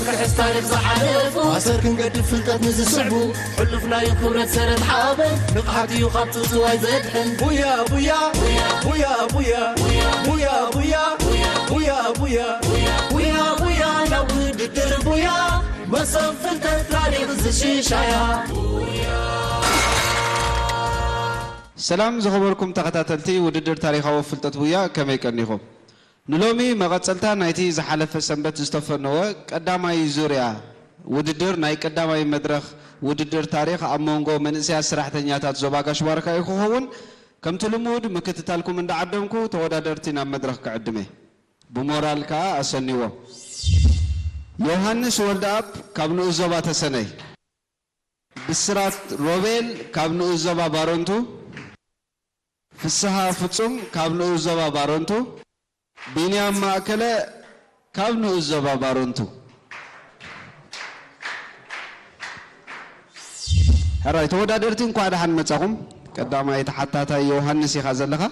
ክሕስ ታሪኽ ዝሓለፉ ኣሰር ክንገድፍ ፍልጠት ንዝስዕቡ ሕሉፍ ናይ ክብረት ሰረት ሓበን ንቕሓት እዩ ካብ ጽውጽዋይ ዘድሕን። ቡያ ቡያ ቡያ ቡያ ቡያ ቡያ ቡያ ቡያ ቡያ ቡያ ቡያ ናብ ውድድር ቡያ መሶብ ፍልጠት ታሪኽ ዝሽሻያ። ሰላም ዝኸበርኩም ተኸታተልቲ ውድድር ታሪኻዊ ፍልጠት ቡያ፣ ከመይ ቀኒኹም? ንሎሚ መቐጸልታ ናይቲ ዝሓለፈ ሰንበት ዝተፈነወ ቀዳማይ ዙርያ ውድድር ናይ ቀዳማይ መድረኽ ውድድር ታሪኽ ኣብ መንጎ መንእሰያት ሰራሕተኛታት ዞባ ጋሽ ባርካ እዩ ክኸውን። ከምቲ ልሙድ ምክትታልኩም እንዳዓደምኩ ተወዳደርቲ ናብ መድረኽ ክዕድመ። ብሞራል ከኣ ኣሰንይዎም። ዮሃንስ ወልደኣብ ካብ ንኡስ ዞባ ተሰነይ። ብስራት ሮቤል ካብ ንኡስ ዞባ ባረንቱ፣ ፍስሃ ፍጹም ካብ ንኡስ ዞባ ባረንቱ፣ ቢንያም ማእከለ ካብ ንኡስ ዞባ ባረንቱ። ሕራይ ተወዳደርቲ እንኳዕ ደሓን መጻኹም። ቀዳማይ ተሓታታይ ዮሃንስ ኢኻ ዘለኻ።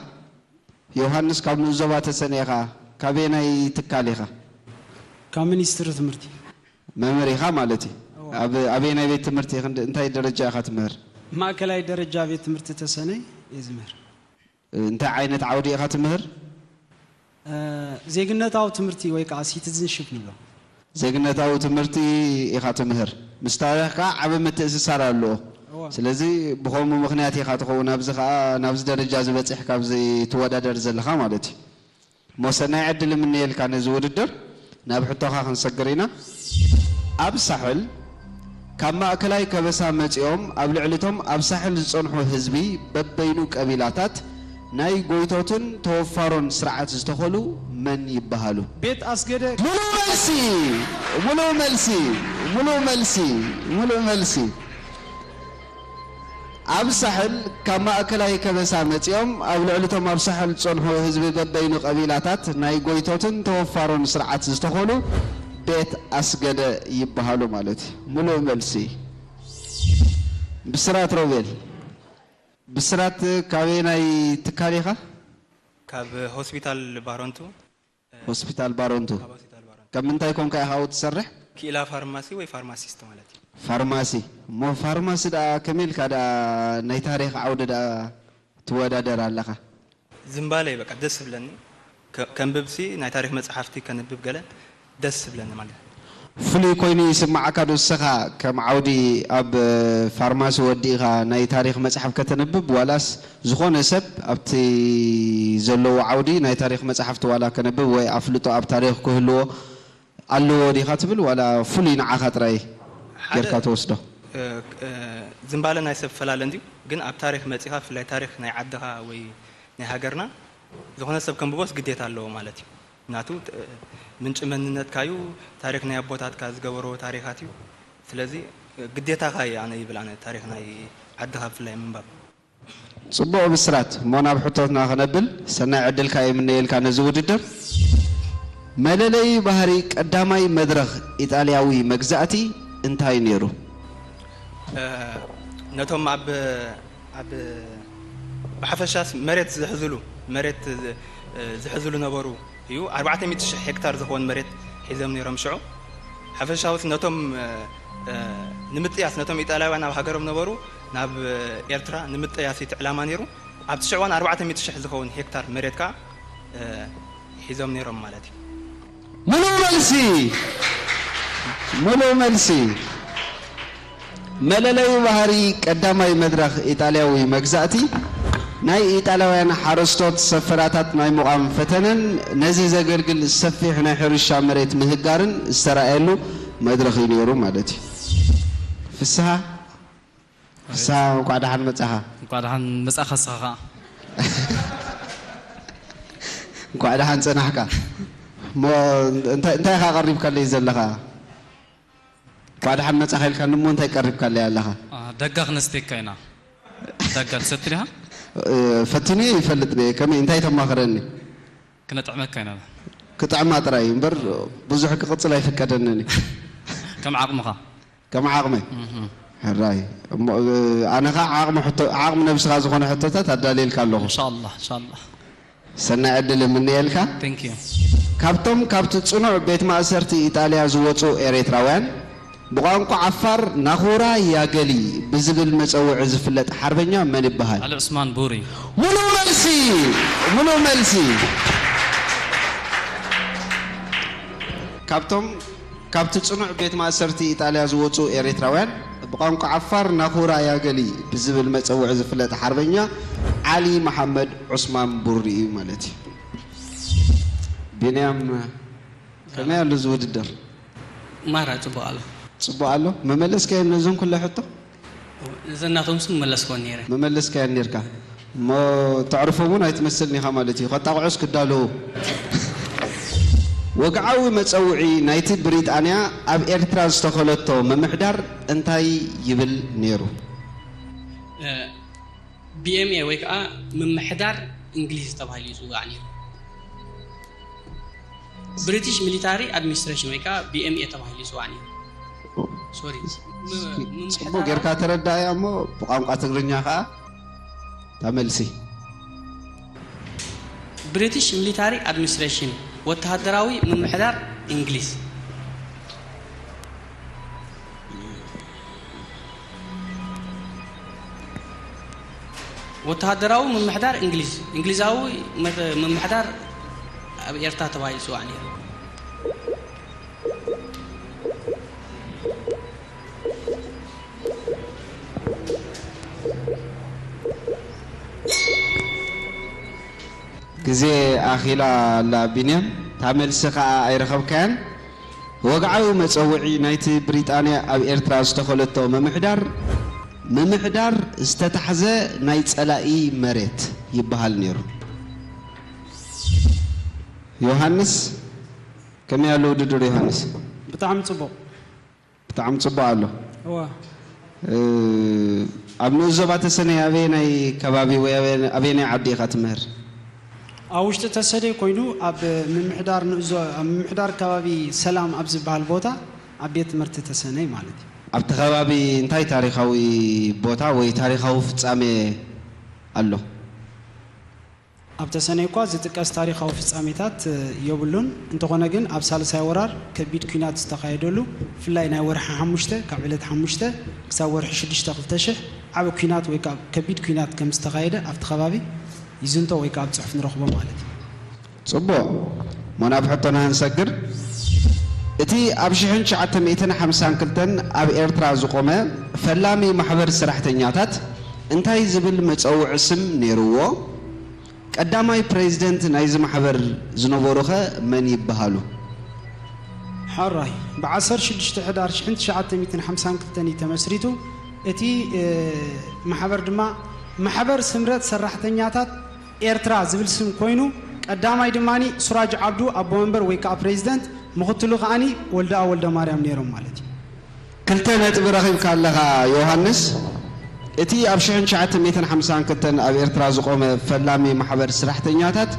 ዮሃንስ ካብ ንኡስ ዞባ ተሰነይ ኢኻ። ካበየናይ ትካል ኢኻ? ካብ ሚኒስትሪ ትምህርቲ። መምህር ኢኻ ማለት እዩ። እዋ። ኣብ ኣበየናይ ቤት ትምህርቲ ኢኻ? ክንድ-፣ እንታይ ደረጃ ኢኻ ትምህር? ማእከላይ ደረጃ ቤት ትምህርቲ ተሰነይ እየ ዝምህር። እንታይ ዓይነት ዓውዲ ኢኻ ትምህር? እ፣ ዜግነታዊ ትምህርቲ ወይ ከዓ ሲቲዝንሺፕ ንብሎ። ዜግነታዊ ትምህርቲ ኢኻ ትምህር። ምስ ታሪኽ ከዓ ዓቢ ምትእስሳር ኣለዎ። እዋ። ስለዚ ብኸምኡ ምኽንያት ኢኻ ትኸውን ኣብዚ ከዓ ናብዚ ደረጃ እዚ በፂሕካ ኣብዚ ትወዳደር ዘለኻ ማለት እዩ። እሞ ሰናይ ዕድል እምነየልካ ነዚ ውድድር። ናብ ሕቶኻ ክንሰግር ኢና። ኣብ ሳሕል ካብ ማእከላይ ከበሳ መጺኦም ኣብ ልዕሊቶም ኣብ ሳሕል ዝጸንሑ ህዝቢ በበይኑ ቀቢላታት ናይ ጎይቶትን ተወፋሮን ስርዓት ዝተኸሉ መን ይበሃሉ? ቤት ኣስገደ። ሙሉእ መልሲ! ሙሉእ መልሲ! ሙሉእ መልሲ! ሙሉእ መልሲ! ኣብ ሳሕል ካብ ማእከላይ ከበሳ መጺኦም ኣብ ልዕሊቶም ኣብ ሳሕል ዝጸንሑ ህዝቢ በበይኑ ቀቢላታት ናይ ጎይቶትን ተወፋሮን ስርዓት ዝተኸሉ ቤት ኣስገደ ይበሃሉ ማለት እዩ። ሙሉእ መልሲ። ብስራት ሮቤል። ብስራት ካበየናይ ትካል ኢኻ? ካብ ሆስፒታል ባረንቱ። ሆስፒታል ባረንቱ። ኣብ ሆስፒታል ባረንቱ። ካብ ምንታይ ኮንካ ኢኻ ኣብኡ ትሰርሕ? ክኢላ ፋርማሲ ወይ ፋርማሲስት ማለት እዩ። ፋርማሲ። እሞ ፋርማሲ ደኣ ከመይ ኢልካ ደኣ ናይ ታሪኽ ዓውዲ ደኣ ትወዳደር ኣለኻ? ዝምባለይ በቃ ደስ ዝብለኒ። ከ-፣ ከንብብሲ ናይ ታሪኽ መጽሓፍቲ ከንብብ ገለ ደስ ዝብለኒ ማለት እዩ። ፍሉይ ኮይኑ ይስምዓካ ዶ ንስኻ ከም ዓውዲ ኣብ ፋርማሲ ወዲእኻ ናይ ታሪኽ መጽሓፍ ከተንብብ ዋላስ ዝኾነ ሰብ ኣብቲ ዘለዎ ዓውዲ ናይ ታሪኽ መጽሓፍቲ ዋላ ከነብብ ወይ ኣፍልጦ ኣብ ታሪኽ ክህልዎ ኣለዎ ዲኻ ትብል ዋላ ፍሉይ ንዓኻ ጥራይ ሓደ ጌርካ ትወስዶ? እ፣ እ፣ ዝምባለ ናይ ሰብ ፈላለ እንድዩ፣ ግን ኣብ ታሪኽ መጺኻ ብፍላይ ታሪኽ ናይ ዓድኻ ወይ ናይ ሃገርና ዝኾነ ሰብ ከንብቦስ ግዴታ ኣለዎ ማለት እዩ። ናቱ እ፣ ምንጪ መንነትካ እዩ፣ ታሪኽ ናይ ኣቦታትካ ዝገበርዎ ታሪኻት እዩ። ስለዚ እ፣ ግዴታኻ እዩ ኣነ ይብል ኣነ ታሪኽ ናይ ዓድኻ ብፍላይ ምንባብ። ጽቡቕ ብስራት። እሞ ናብ ሕቶትና ክነብል፣ ሰናይ ዕድልካ ይምነየልካ ነዚ ውድድር። መለለዪ ባህሪ ቀዳማይ መድረኽ ኢጣልያዊ መግዛእቲ እንታይ ነይሩ? እ፣ ነቶም ኣብ፣ ኣብ ብሓፈሻስ መሬት ዝሕዝሉ፣ መሬት ዝ-፣ እ፣ ዝሕዝሉ ነበሩ እዩ። ኣርባዕተ ሚእቲ ሽሕ ሄክታር ዝኸውን መሬት ሒዞም ነይሮም ሽዑ። ሓፈሻውስ ነቶም፣ እ፣ እ፣ ንምጥያስ ነቶም ኢጣልያውያን ኣብ ሃገሮም ነበሩ ናብ ኤርትራ ንምጥያስ እቲ ዕላማ ነይሩ። ኣብቲ ሽዑ እዋን ኣርባዕተ ሚእቲ ሽሕ ዝኸውን ሄክታር መሬት ከኣ፣ እ፣ ሒዞም ነይሮም ማለት እዩ። ሙሉእ መልሲ፣ ሙሉእ መልሲ። መለለዩ ባህሪ ቀዳማይ መድረኽ ኢጣልያዊ መግዛእቲ፣ ናይ ኢጣልያውያን ሓረስቶት ሰፈራታት ናይ ምቋም ፈተነን ነዚ ዘገልግል ሰፊሕ ናይ ሕርሻ መሬት ምህጋርን ዝተራእየሉ መድረኽ እዩ ነይሩ ማለት እዩ። ፍስሃ፣ ፍስሃ፣ እንኳዕ ደሓን መጻኻ። እንኳዕ ደሓን መጻኻ ንስኻ ኸኣ። እንኳዕ ደሓን ጸናሕካ። እሞ እንታይ፣ እንታይ ኢኻ ቀሪብካለይ ዘለኻ? እንኳዕ ደሓን መጻኻ ኢልካኒ እሞ እንታይ ቀሪብካለይ ኣለኻ? አ፣ ደጋ ክነስተካ ኢና። ደጋ ትሰቲ ዲኻ? እ፣ ፈቲነ ይፈልጥ ነየ። ከመይ፣ እንታይ ተማኽረኒ? ክነጥዕመካ ኢና። ክጥዕማ ጥራይ እምበር ብዙሕ ክቕጽል ኣይፍቀደንን እዩ። ከም ዓቕምኻ። ከም ዓቕመይ። እህ። ሕራይ። እሞ፣ እ፣ ኣነ ኸዓ ዓቕሚ ሕቶ-፣ ዓቕሚ ነብስኻ ዝኾነ ሕቶታት ኣዳልየልካ ኣለኹ። ኢንሻላህ፣ ኢንሻላህ። ሰናይ ዕድል እምነየልካ። Thank you። ካብቶም ካብቲ ጽኑዕ ቤት ማእሰርቲ ኢጣልያ ዝወጹ ኤርትራውያን፣ ብቋንቋ ዓፋር ናኹራ ያገሊ ብዝብል መጸውዒ ዝፍለጥ ሓርበኛ መን ይበሃል? ዓሊ ዑስማን ቡሪ። ሙሉእ መልሲ! ሙሉእ መልሲ! ካብቶም ካብቲ ጽኑዕ ቤት ማእሰርቲ ኢጣልያ ዝወጹ ኤርትራውያን፣ ብቋንቋ ዓፋር ናኹራ ያገሊ ብዝብል መጸውዒ ዝፍለጥ ሓርበኛ ዓሊ መሓመድ ዑስማን ቡሪ እዩ ማለት እዩ። ቢንያም፣ ከመይ ኣሎ እዚ ውድድር? ማራ ጽቡቕ ኣሎ። ጽቡቕ ኣሎ። መመለስካዮም ነዞም ኩለ ሕቶ? እዘን ናቶምስ መመለስክወን ነይረ። መመለስካየን ነይርካ። እሞ ተዕርፎም እውን ኣይትመስልን ኢኻ ማለት እዩ። ከጣቕዑስ ክዳለዉ። ወግዓዊ መጸውዒ ናይቲ ብሪጣንያ ኣብ ኤርትራ ዝተኸለቶ ምምሕዳር እንታይ ይብል ነይሩ? እ፣ ቢ ኤም ኤ ወይ ከዓ ምምሕዳር እንግሊዝ ተባሂሉ ይጽዋዕ ነይሩ። ብሪቲሽ ሚሊታሪ ኣድሚኒስትሬሽን ወይ ከዓ ቢ ኤም ኤ ተባሂሉ ይጽዋዕ ነይሩ። ሶሪ፣ ም-፣ እስኪ ምምሕዳር ጽቡቅ ጌርካ ተረዳእያ እሞ ብቋንቋ ትግርኛ ከዓ እታ መልሲ። ብሪቲሽ ሚሊታሪ ኣድሚኒስትሬሽን፣ ወተሃደራዊ ምምሕዳር እንግሊዝ። ወተሃደራዊ ምምሕዳር እንግሊዝ፣ እንግሊዛዊ መ-፣ ምምሕዳር ኣብ ኤርትራ ተባሂሉ ይጽዋዕ ነይሩ። ግዜ ኣኺላ ኣላ ቢንያም፣ እታ መልሲ ኸኣ ኣይረኸብካያን። ወግዓዊ መጸውዒ ናይቲ ብሪጣንያ ኣብ ኤርትራ ዝተኸለቶ ምምሕዳር፣ ምምሕዳር ዝተታሕዘ ናይ ጸላኢ መሬት ይበሃል ነይሩ። ዮሃንስ፣ ከመይ ኣሎ ውድድር ዮሃንስ? ብጣዕሚ ጽቡቕ። ብጣዕሚ ጽቡቕ ኣሎ። እወ። እ፣ ኣብ ንኡስ ዞባ ተሰነይ ኣበየናይ ከባቢ ወይ ኣበየ-፣ ኣበየናይ ዓዲ ኢኻ ትምህር? ኣብ ውሽጢ ተሰነይ ኮይኑ ኣብ ምምሕዳር ንኡስ ዞ-፣ ኣብ ምምሕዳር ከባቢ ሰላም ኣብ ዝበሃል ቦታ ኣብ ቤት ትምህርቲ ተሰነይ ማለት እዩ። ኣብቲ ከባቢ እንታይ ታሪኻዊ ቦታ ወይ ታሪኻዊ ፍጻሜ ኣሎ? ኣብ ተሰነይ እኳ ዝጥቀስ ታሪኻዊ ፍጻሜታት የብሉን። እንተኾነ ግን ኣብ ሳልሳይ ወራር ከቢድ ኲናት ዝተኻየደሉ፣ ብፍላይ ናይ ወርሒ ሓሙሽተ፣ ካብ ዕለት ሓሙሽተ ክሳብ ወርሒ ሽዱሽተ ክልተ ሽሕ ዓቢ ኲናት ወይ ከዓ ከቢድ ኲናት ከም ዝተኻየደ ኣብቲ ከባቢ ይዝንቶ ወይ ከዓ ኣብ ጽሑፍ ንረኽቦ ማለት እዩ። ጽቡቕ። እሞ ናብ ሕቶና ንሰግር። እቲ ኣብ ሽሕን ትሽዓተ ሚእትን ሓምሳን ክልተን ኣብ ኤርትራ ዝቖመ ፈላሚ ማሕበር ሰራሕተኛታት እንታይ ዝብል መጸውዒ ስም ነይርዎ? ቀዳማይ ፕሬዚደንት ናይዚ ማሕበር ዝነበሩኸ መን ይበሃሉ? ሕራይ፣ ብ ዓሰርተ ሽዱሽተ ሕዳር ሽሕን ትሽዓተ ሚእትን ሓምሳን ክልተን እዩ ተመስሪቱ። እቲ፣ እ፣ ማሕበር ድማ ማሕበር ስምረት ሰራሕተኛታት ኤርትራ ዝብል ስም ኮይኑ፣ ቀዳማይ ድማ ሱራጅ ዓብዱ ኣቦ መንበር ወይ ከዓ ፕሬዚደንት፣ ምኽትሉ ከዓኒ ወልደኣብ ወልደማርያም ነይሮም ማለት እዩ። ክልተ ነጥቢ ረኺብካ ኣለኻ ዮሃንስ። እቲ ኣብ ሽሕን ትሽዓተ ሚእትን ሓምሳን ክልተን ኣብ ኤርትራ ዝቖመ ፈላሚ ማሕበር ስራሕተኛታት፣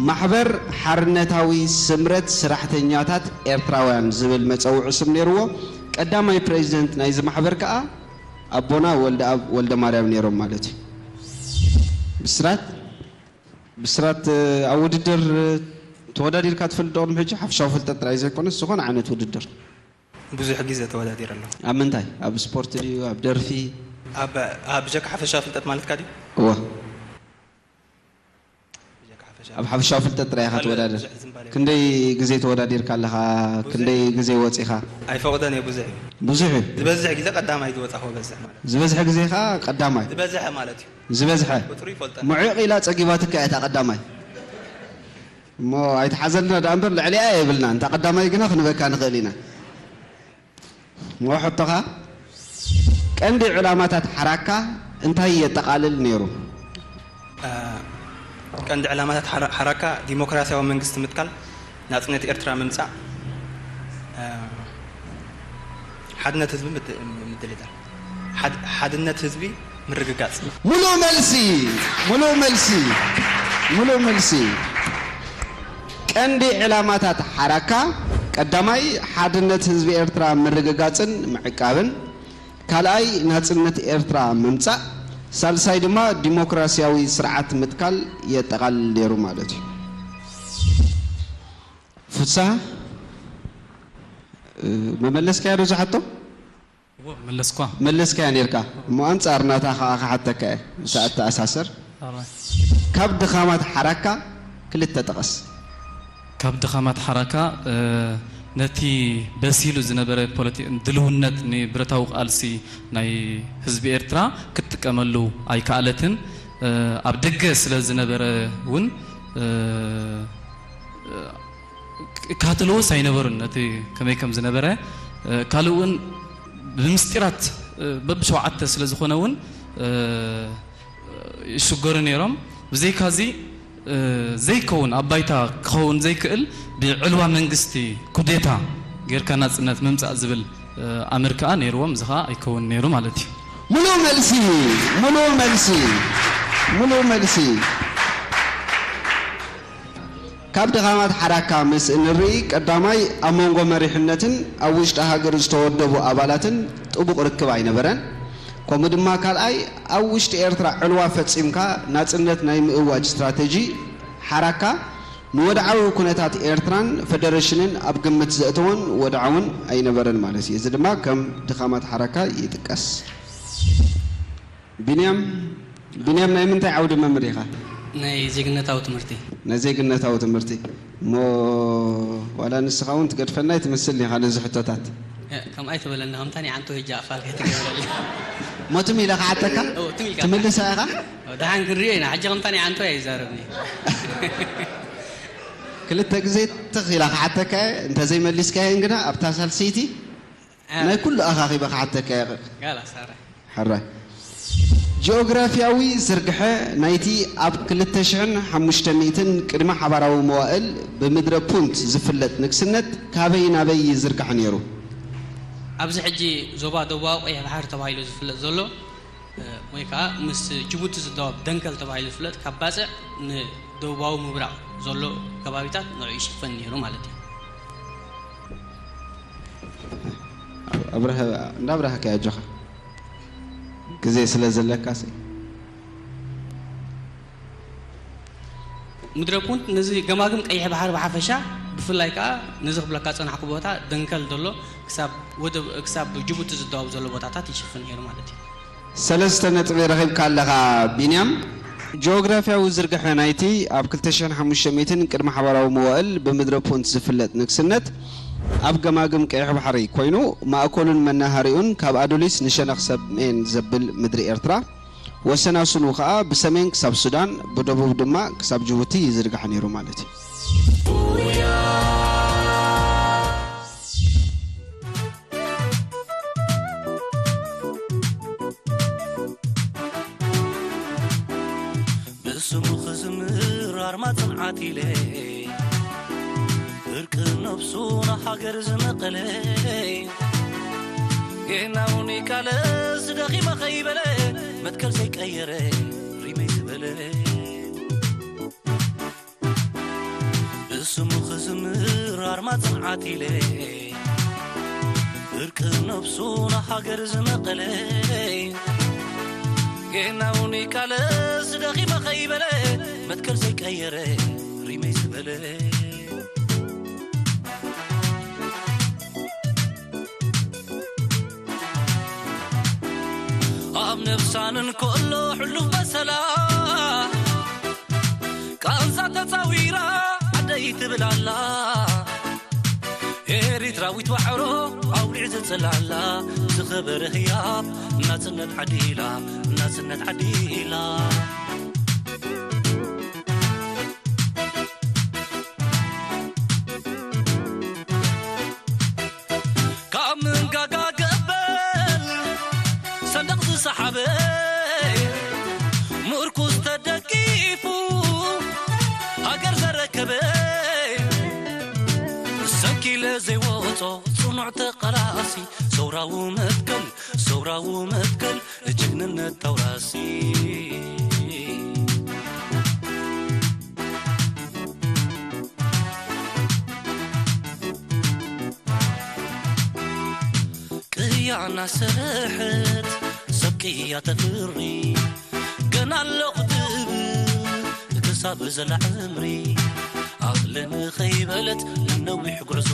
ማሕበር ሓርነታዊ ስምረት ስራሕተኛታት ኤርትራውያን ዝብል መጸውዒ ስም ነይርዎ። ቀዳማይ ፕሬዚደንት ናይዚ ማሕበር ከኣ ኣቦና ወልደኣብ ወልደማርያም ነይሮም ማለት እዩ። ብስራት፣ ብስራት፣ ኣብ ውድድር ተወዳዲርካ ትፈልጥ ዶ? ቅድሚ ሕጂ ሓፈሻዊ ፍልጠት ጥራይ ዘይኮነስ ዝኾነ ዓይነት ውድድር። ብዙሕ ግዜ ተወዳዲረ ኣለኹ። ኣብ ምንታይ? ኣብ ስፖርት ድዩ? ኣብ ደርፊ? ኣብ፣ ኣብ ብጀካ ሓፈሻዊ ፍልጠት ማለትካ ድዩ? እወ። ብጀካ ሓፈሻዊ ኣብ ሓፈሻዊ ፍልጠት ጥራይ ኢኻ ካልእ ትወዳደር። ብዙሕ ዝንባሌ። ክንደይ ግዜ ተወዳዲርካ ኣለኻ? ብዙሕ። ክንደይ ግዜ ወጺኻ? ኣይፈቕዶን እየ፣ ብዙሕ እዩ። ብዙሕ እዩ? ዝበዝሕ ግዜ ቀዳማይ ዝወጻኹ በዝሕ ማለት እዩ። ዝበዝሐ ግዜ ኸኣ ቀዳማይ? ዝበዝሐ ማለት እዩ። ዝበዝሐ? ቁጽሩ ይፈልጠን። ምዕቕ ኢላ ጸጊባትካ እያ እታ ቀዳማይ። እሞ ኣይትሓዘልና ደኣ እምበር ልዕሊኣ የብልናን። እታ ቀዳማይ ግና ክንበካ ንኽእል ኢና። እሞ ሕቶኻ፣ ቀንዲ ዕላማታት ሓራካ እንታይ የጠቓልል ነይሩ? እ፣ ቀንዲ ዕላማታት ሓራ-፣ ሓራካ ዲሞክራሲያዊ መንግስቲ ምትካል፣ ናጽነት ኤርትራ ምምጻእ፣ እ፣ ሓድነት ህዝቢ ምድ-፣ ምድልዳል። ሓድ-፣ ሓድነት ህዝቢ ምርግጋጽ። ሙሉእ መልሲ፣ ሙሉእ መልሲ፣ ሙሉእ መልሲ። ቀንዲ ዕላማታት ሓራካ፣ ቀዳማይ፣ ሓድነት ህዝቢ ኤርትራ ምርግጋጽን ምዕቃብን፣ ካልኣይ፣ ናጽነት ኤርትራ ምምጻእ፣ ሳልሳይ ድማ ዲሞክራሲያዊ ስርዓት ምትካል የጠቓልል ነይሩ ማለት እዩ። ፍስሃ፣ እ፣ መመለስካያ ዶ ዝሓቶ? እዎ መለስኳ። መለስካያ ነርካ። እሞ ኣንጻር ናታ ከኣ ክሓተካ እየ። እታ ኣተኣሳስር። ኣራይ። ካብ ድኻማት ሓራካ ክልተ ጥቐስ። ካብ ድኻማት ሓራካ፣ እ፣ ነቲ በሲሉ ዝነበረ ፖለቲ-፣ ድልውነት ንብረታዊ ቃልሲ ናይ ህዝቢ ኤርትራ ክትጥቀመሉ ኣይከኣለትን። እ፣ ኣብ ደገ ስለ ዝነበረ እውን፣ እ፣ ይከታተልዎስ ኣይነበሩን ነቲ ከመይ ከም ዝነበረ። እ፣ ካልእ እውን ብምስጢራት፣ እ፣ በብሸውዓተ ስለ ዝኾነ እውን፣ እ፣ ይሽገሩ ነይሮም። ብዘይካዚ፣ እ፣ ዘይከውን ኣብ ባይታ ክኸውን ዘይክእል ብዕልዋ መንግስቲ ኩዴታ ጌርካ ናጽነት ምምጻእ ዝብል፣ እ፣ ኣምር ከኣ ነይርዎም። እዚ ከኣ ኣይከውን ነይሩ ማለት እዩ። ሙሉእ መልሲ፣ ሙሉእ መልሲ፣ ሙሉእ መልሲ። ካብ ድኻማት ሓራካ ምስ እንርኢ፣ ቀዳማይ ኣብ መንጎ መሪሕነትን ኣብ ውሽጢ ሃገር ዝተወደቡ ኣባላትን ጥቡቕ ርክብ ኣይነበረን። ከምኡ ድማ ካልኣይ ኣብ ውሽጢ ኤርትራ ዕልዋ ፈጺምካ ናጽነት ናይ ምእዋጅ ስትራተጂ ሓራካ ንወድዓዊ ኩነታት ኤርትራን ፈደረሽንን ኣብ ግምት ዘእተወን ወድዓውን ኣይነበረን ማለት እዩ። እዚ ድማ ከም ድኻማት ሓራካ ይጥቀስ። ቢንያም፣ ቢንያም ናይ ምንታይ ዓውዲ መምህር ኢኻ? ናይ ዜግነታዊ ትምህርቲ። ናይ ዜግነታዊ ትምህርቲ። እሞ ዋላ ንስኻ እውን ትገድፈና ኣይትመስልን ኢኻ ነዚ ሕቶታት። እ፣ ከምኣ ኣይትበለኒ፣ ከምታ ናይ ዓንቶ ሂጂ ኣፋር ከይትገብረለይ። እሞ ትም ኢለ ክሓተካ? ኦ፣ ትም ኢልካ። ትምልሳ ኢኻ? ደሓን ክንሪኦ ኢና። ሕጂ ከምታ ናይ ዓንቶ እያ ይዛረብኒ። ክልተ ግዜ ትኽ ኢላ ክሓተካ እየ፣ እንተዘይመሊስካየን ግና ኣብታ ሳልሰይቲ ናይ ኩሉ ኣኻኺበ ክሓተካ እየ። ጋላ ሳራ። ሕራይ። ጂኦግራፍያዊ ዝርግሐ ናይቲ ኣብ ክልተ ሽሕን ሓሙሽተ ሚእትን ቅድመ ሓባራዊ መዋእል ብምድረ ፑንት ዝፍለጥ ንግስነት ካበይ ናበይ ይዝርጋሕ ነይሩ? ኣብዚ ሕጂ ዞባ ደቡባዊ ቀይሕ ባሕሪ ተባሂሉ ዝፍለጥ ዘሎ፣ እ፣ ወይ ከዓ ምስ ጅቡቲ ዝዳወብ ደንከል ተባሂሉ ዝፍለጥ ካብ ባጽዕ ንደቡባዊ ምብራቕ ዘሎ ከባቢታት ንዕኡ ይሽፈን ነይሩ ማለት እዩ። ኣብረሀ፣ እንዳብራህካ ኣጆኻ። ግዜ ስለ ዘለካ ሲ። ምድረ ፑንት ነዚ ገማግም ቀይሕ ባሕሪ ብሓፈሻ፣ ብፍላይ ከዓ ነዚ ክብለካ ዝጸናሕኩ ቦታ ደንከል ዘሎ ክሳብ ወደብ፣ ክሳብ ጅቡቲ ዝዳወብ ዘሎ ቦታታት ይሽፍን ነይሩ ማለት እዩ። ሰለስተ ነጥቢ ረኺብካ ኣለኻ ቢንያም። ጂኦግራፍያዊ ዝርግሐ ናይቲ ኣብ ክልተ ሽሕን ሓሙሽተ ሚእትን ቅድሚ ሓባራዊ መዋእል ብምድረ ፑንት ዝፍለጥ ንግስነት ኣብ ገማግም ቀይሕ ባሕሪ ኮይኑ፣ ማእከሉን መናሃሪኡን ካብ ኣዱሊስ ንሸነኽ ሰሜን ዘብል ምድሪ ኤርትራ፣ ወሰናስኑ ከኣ ብሰሜን ክሳብ ሱዳን፣ ብደቡብ ድማ ክሳብ ጅቡቲ ይዝርጋሕ ነይሩ ማለት እዩ። ብስሙ ክዝምር ኣርማ ጽንዓት ኢለ፣ ፍርቂ ነብሱ ንሃገር ዝመቐለ፣ ጌና እውን ይቃለስ ደኺመ ከይበለ፣ መትከል ዘይቀየረ ሪመይ ዝበለ። ብስሙ ክዝምር ኣርማ ጽንዓት ኢለ፣ ፍርቂ ነብሱ ንሃገር ዝመቐለ፣ ጌና እውን ይቃለስ ደኺመ ከይበለ፣ መትከል ዘይቀየረ ሪመይ ዝበለ። ኣብ ነብሳን እንከሎ ሕሉፍ በሰላ፣ ቃንዛ ተጻዊራ ዓደይ ትብል ኣላ። ኤሪትራዊት ዋዕሮ ኣውሊዕ ዝጽላላ፣ ዝኸበረ ህያብ ናጽነት ዓዲላ፣ ናጽነት ዓዲላ። ካብ ምንጋጋ ገበል ሰንደቕ ዝሰሓበ፣ ምርኩስ ተደጊፉ ሃገር ዘረከበ፣ ሰንኪለ ዘይወጾ ጽኑዕ ተቓላሲ፣ ሰውራዊ መትከል፣ ሰውራዊ መትከል፣ ጅግንነት ተውራሲ። ቅያ እናሰርሐት ሰብ ቅያ ተፍሪ፣ ገና ኣለኹ ትብል ክሳብ ዘላ ዕምሪ። ኣኽልን ኸይበለት ንነዊሕ ጉዕዞ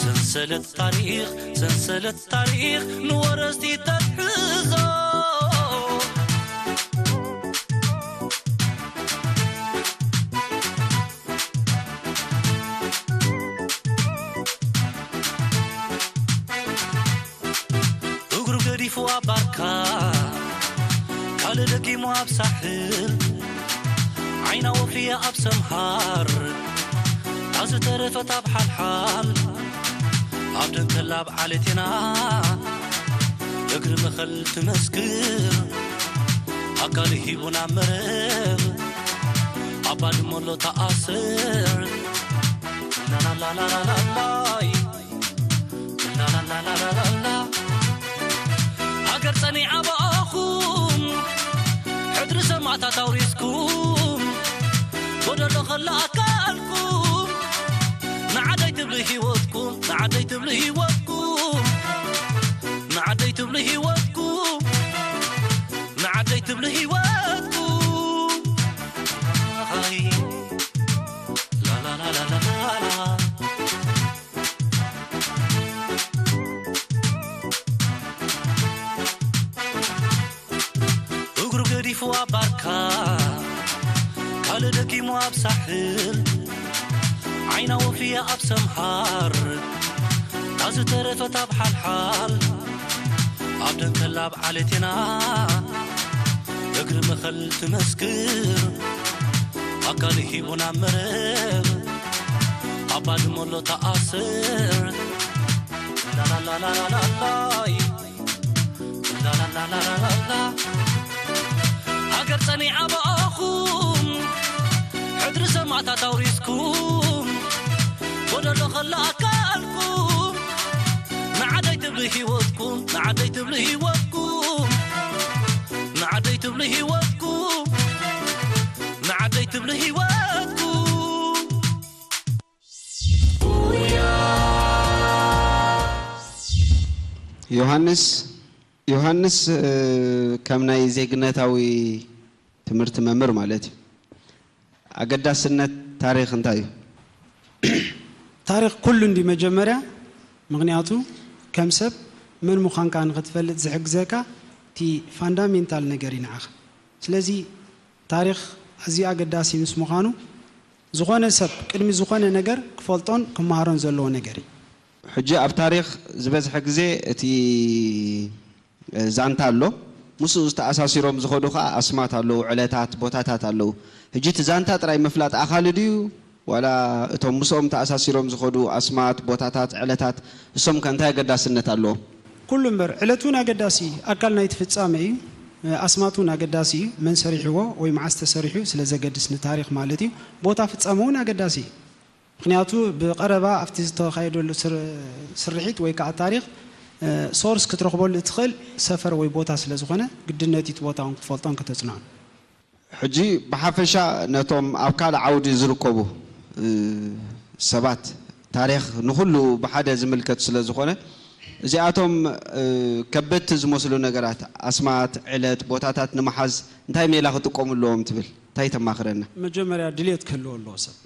ሰንሰለት ታሪኽ ሰንሰለት ታሪኽ ንወረስቲ ተትሕዞ እግሩ ገዲፉ ኣብ ባርካ ካልእ ደጊሙ ኣብ ሳሕል ዓይና ወፍያ ኣብ ሰምሃር ኣዝተረፈት ኣብ ሓልሓል ኣብ ደንከላ ኣብ ዓለቴና እግሪ መኸል ትመስክር ኣካል ሂቡና መረብ ኣባድመሎ ተኣስር ላላላላላላይ ላላላላላላ ሃገር ጸኒዓ ብኣኹም ሕድሪ ሰማእታት ኣውሪስኩም ጎደሎ ኸላ ኣካልኩም ንዓደይ ትብሉ ህይወትኩም ንዓደይ ትብሉ ህይወትኩም ንዓደይ ትብሉ ህይወትኩም ንዓደይ ትብሉ ህይወትኩም ኣይ ላላላላላላ እግሩ ገዲፉ ኣብ ባርካ ካልእ ደጊሙ ኣብ ሳሕል ዓይና ወፍያ ኣብ ሰምሃር ኣዝተረፈት ኣብ ሓልሓል ኣብ ደንከላ ኣብ ዓለቴና እግሪ መኸል ትመስክር ኣካል ሂቡና መረብ ኣባድመሎ ተኣስር ላላላላላላይ ላላላላላላ ሃገር ጸኒዓ ብኣኹም ሕድሪ ሰማእታት ኣውሪስኩም ጎደሎ ኸላ ኣካልኩም ንዓደይ ትብሉ ህይወትኩም ንዓደይ ትብሉ ህይወትኩም ንዓደይ ትብሉ ህይወትኩም ንዓደይ ትብሉ ህይወትኩም ዮሃንስ ዮሃንስ ከም ናይ ዜግነታዊ ትምህርቲ መምህር ማለት እዩ። ኣገዳስነት ታሪኽ እንታይ እዩ? ታሪኽ ኩሉ እንዲ መጀመርያ ምክንያቱ ከም ሰብ መን ምዃንካ ንክትፈልጥ ዝሕግዘካ እቲ ፋንዳሜንታል ነገር እዩ ንዓኻ። ስለዚ ታሪኽ ኣዝዩ ኣገዳሲ ምስ ምዃኑ ዝኾነ ሰብ ቅድሚ ዝኾነ ነገር ክፈልጦን ክመሃሮን ዘለዎ ነገር እዩ። ሕጂ ኣብ ታሪኽ ዝበዝሐ ግዜ እቲ ዛንታ ኣሎ፣ ምስኡ ዝተኣሳሲሮም ዝኸዱ ኸዓ ኣስማት ኣለዉ፣ ዕለታት፣ ቦታታት ኣለዉ። ሕጂ እቲ ዛንታ ጥራይ ምፍላጥ ኣኻሊ ድዩ ዋላ እቶም ምስኦም ተኣሳሲሮም ዝኸዱ ኣስማት፣ ቦታታት፣ ዕለታት እሶም ከ እንታይ ኣገዳስነት ኣለዎም? ኩሉ እምበር ዕለት እውን ኣገዳሲ ኣካል ናይቲ ፍጻመ እዩ። ኣስማት እውን ኣገዳሲ እዩ። መን ሰሪሕዎ ወይ መዓስ ተሰሪሑ ስለ ዘገድስ ንታሪኽ ማለት እዩ። ቦታ ፍጻመ እውን ኣገዳሲ እዩ። ምኽንያቱ ብቐረባ ኣብቲ ዝተኻየደሉ ስርሒት ወይ ከዓ ታሪኽ ሶርስ ክትረኽበሉ እትኽእል ሰፈር ወይ ቦታ ስለ ዝኾነ ግድነት እዩ እቲ ቦታ እውን ክትፈልጦን ከተፅንዖን። ሕጂ ብሓፈሻ ነቶም ኣብ ካልእ ዓውዲ ዝርከቡ ሰባት ታሪኽ ንኹሉ ብሓደ ዝምልከት ስለ ዝኾነ እዚኣቶም ከበድቲ ዝመስሉ ነገራት ኣስማት፣ ዕለት፣ ቦታታት ንምሓዝ እንታይ ሜላ ክጥቀሙ ኣለዎም ትብል? እንታይ ተማኽረና? መጀመርያ ድሌት ክህልዎ ኣለዎ ሰብ።